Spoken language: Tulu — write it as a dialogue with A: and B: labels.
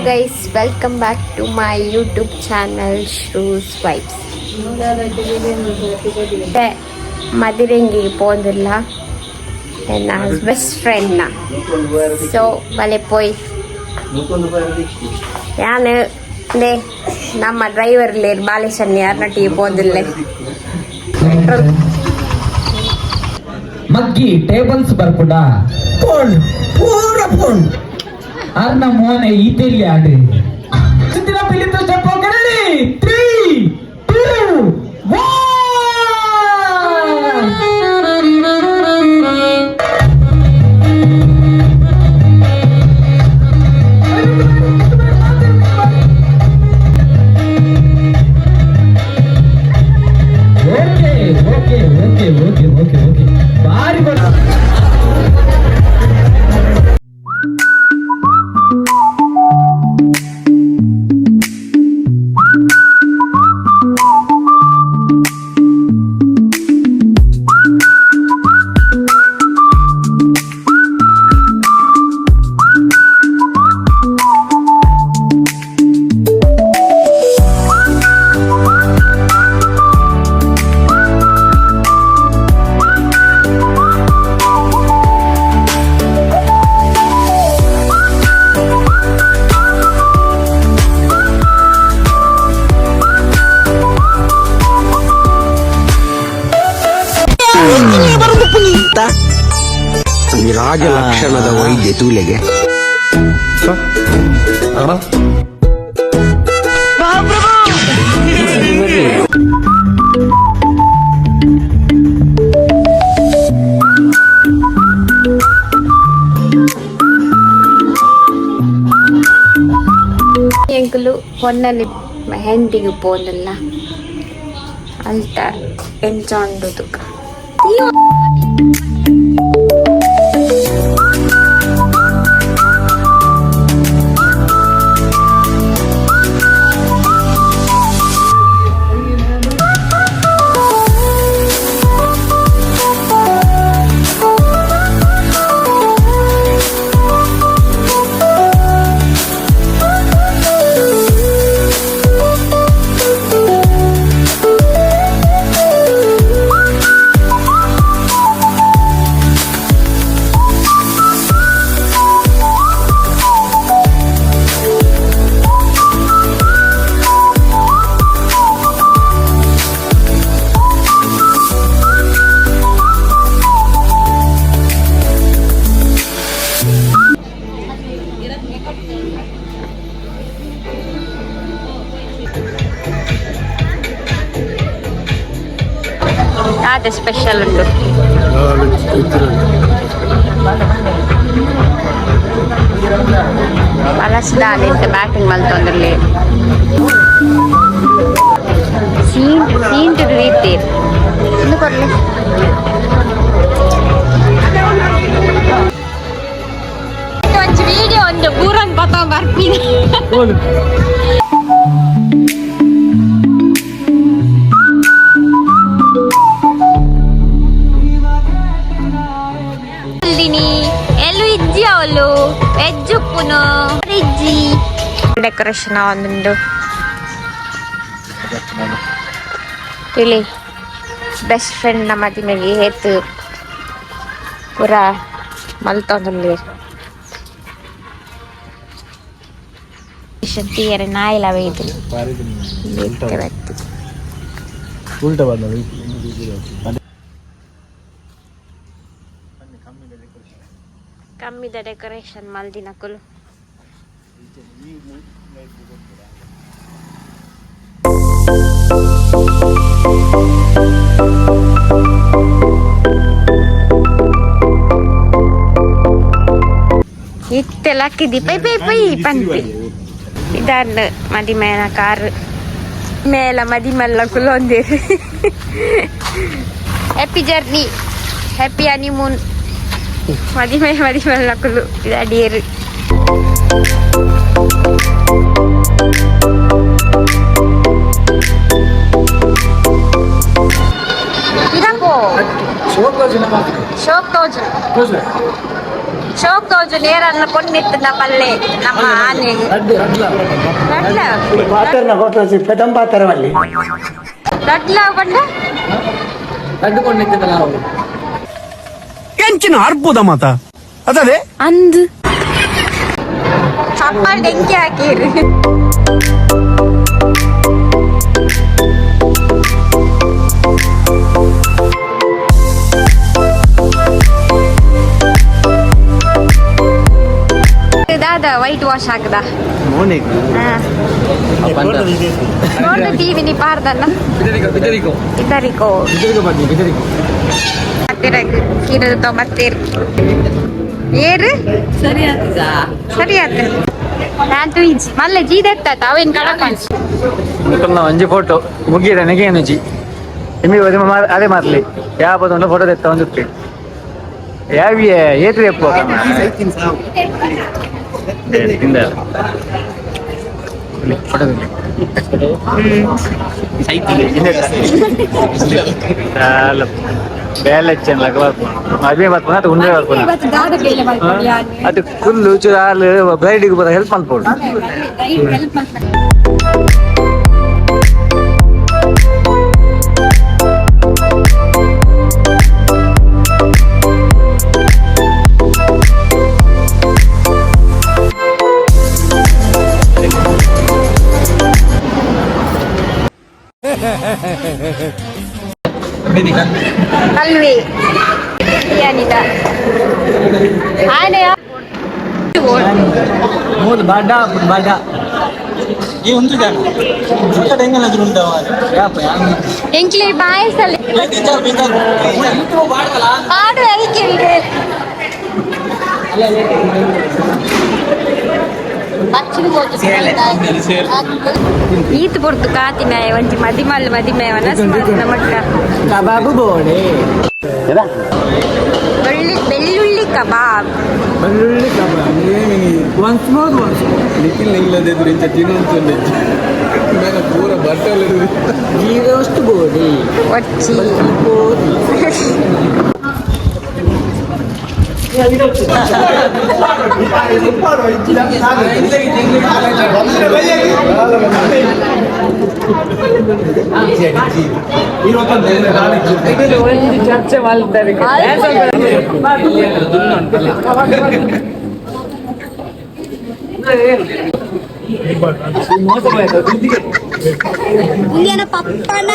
A: Guys, welcome back to my YouTube channel Shrews Vibes. ಮದಿರೆಂಗಿಗೆ ಪೋಂದಿಲ್ಲ ನನ್ನ ಬೆಸ್ಟ್ ಫ್ರೆಂಡ್ನ. ಸೊ ಬಲೆ ಪೋಯ್ ಯಾನು ನೇ ನಮ್ಮ ಡ್ರೈವರ್ ಲೇರ್ ಬಾಲೇಶನ್ ಯಾರನ್ನಟ್ಟಿಗೆ ಪೋಂದಿಲ್ಲ ಪೆಟ್ರೋಲ್.
B: ಮಗ್ಗಿ ಟೇಬಲ್ಸ್ ಬರ್ಪುಡ.
C: ಪೋಣ್ ಪೂರ ಪೋಣ್.
B: ಅರ್ನ ಮೋನೆ ಈತೆಲ್ಲಿ ಆಡು ಚಿತ್ತಿನ ಪಿಲಿತ step. Ready, 3, 2, 1. Okay okay okay okay okay okay, ಬಾರಿ ಬಡ.
C: ರಾಜ ಲಕ್ಷಣದ ವೈದ್ಯ ತೂಲೆಗೆ.
A: ಎಂಕುಲು ಪೊನ್ನನಿ ಮೆಹಂದಿಗೆ ಪೋಂದಿಲ್ಲ ಅಲ್ತ ಎಂಚ ಉಂಡು ತುಕ. ಅದೇ ಸ್ಪೆಷಲ್ ಉಂಟು. ಬಲಸ್ದಾಲಿಂತ ಬ್ಯಾಟಿಂಗ್ ಮಲ್ತೊಂದಿರ್ಲಿ ಸೀನ್ ಸೀನ್ ರೀತಿ ಇನ್ನು ಕೊರ್ಲಿ. ಒಂಜಿ ವಿಡಿಯೋ ಒಂದು ಬೂರನ್ ಪತ ಬರ್ಪಿನಿ. ಎಲ್ಲು ಇಜ್ಜಿ ಅವಳು ವೆಜ್ ಉಪ್ಪುನು ಇಜ್ಜಿ ಡೆಕೋರೇಷನ್ ಒಂದುಂಡು ಇಲ್ಲಿ. ಬೆಸ್ಟ್ ಫ್ರೆಂಡ್ ನಮ್ಮ ಮದಿಮೆಗೆ ಏತ್ ಪೂರ ಮಲ್ತೊಂದುಲ್ಲೆರ್ ತೀಯರೆ ನಾಯಿಲ ಬೈದು.
D: ಉಲ್ಟಾ ಬಂದ.
A: ಕಮ್ಮಿದ ಡೆಕೋರೇಷನ್ ಮಲ್ದಿನಕುಲು. ಇತ್ತೆ ಲಕ್ಕಿದಿ ಪೈ ಪೈ ಪೈ ಪನ್ಪಿ ಇದಾನ್ ಮದಿಮೇನ ಕಾರ್ ಮೇಲ ಮದಿಮಲ್ಲ ಕುಲೊಂದಿರು. Happy journey, happy honeymoon. ಮದಿಮೆ ಮದಿಮಲ್ಲ ಕುಲು ಇದಾಡಿಯರು. ಇರಪೋ. ಶೋಕ್ ತೋಜು. ಶೋಕ್ ತೋಜು ನೇರನ್ನ ಪೊನ್ನಿತ್ತದ ಪಲ್ಲೆ ನಮ್ಮ ಆನೆ ರಡ್ಲ.
C: ಪಾತ್ರನ ಕೊಟ್ಟು ಪೆದಂ ಪಾತ್ರವಲ್ಲಿ
A: ರಡ್ಲ ಪಂಡ.
C: ಎಂಚಿನ ಅರ್ಬುದ ಮಾತ ಅದೇ.
A: ಅಂದು ಚಪ್ಪಾಲ್ ಡೆಂಕಿ ಹಾಕಿರಿ. ದಾದ ವೈಟ್ ವಾಶ್ ಹಾಕದ ನೋಡು ಟಿವಿ ನೀ ಪಾರ್ದನ್ನ ಇದರಿಕೋ ಹತ್ತಿರ ತೊಂಬತ್ತೀರ್ ಏರು ಸರಿ ಆತ ನಾನು ತುಯಿಜಿ ಮಲ್ಲ ಜೀದೆತ್ತ ಅವೇನ್ ಕಡಪಂಚ್.
B: ಮುಕಲ್ನ ಒಂಜಿ ಫೋಟೋ ಮುಗಿರ ನೆಗೆನುಜಿ ಎಮ್ಮಿ ಅದೇ ಮಾರ್ಲಿ ಯಾವ ಫೋಟೋ ತೆತ್ತ ಒಂದು ಯಾವಿಯೇ ಏತ್ರಿ ಅಪ್ಪ ಬೇಲೆ ಮದ್ವೆ ಬರ್ಪುನ ಅದು ಉಂಡೆ ಬರ್ಪುನ. ಅದು ಕುಲ್ಲು ಚೂರು ಹಾಲು ಬ್ರೈಡಿಗೆ ಬರ ಹೆಲ್ಪ್ ಮಲ್ಪೊಡು.
A: ಅಲ್ವಿ ಬಿರಿಯಾನಿದ ಆನೆ.
B: ಮೂಲು ಬಾಡ ಬಾಡ.
D: ಈ ಒಂದು ಜಾಗ
A: ಎಂಕ್ಲೆ ಪಾಯಸಲ್ಲಿ ಪಾಡು ಅದಕ್ಕೆ. ಈತ್ ಪೊರ್ತು ಕಾತಿನ ಒಂಜಿ ಮದಿಮಲ್ ಮದಿಮೆ ವನಸ್ ಮಟ್ಟ.
B: ಕಬಾಬು ಬೋಡೆ.
A: ಬೆಳ್ಳಿ ಬೆಳ್ಳುಳ್ಳಿ ಕಬಾಬ್.
B: ಬೆಳ್ಳುಳ್ಳಿ ಕಬಾಬ್. Once more, once.
D: Nikhil ಇಲ್ಲದೆ ಇಂಚ ತಿನ್ನೊಂದು ಮೇಲೆ ಪೂರ ಬಟ್ಟೆ.
B: ಜೀರೋಸ್ಟ್ ಬೋಡಿ.
A: ಒಚ್ಚಿ.
B: ಚರ್ಚೆ ಮಾಡ್ತಾರೆ.
A: ಪಪ್ಪನ.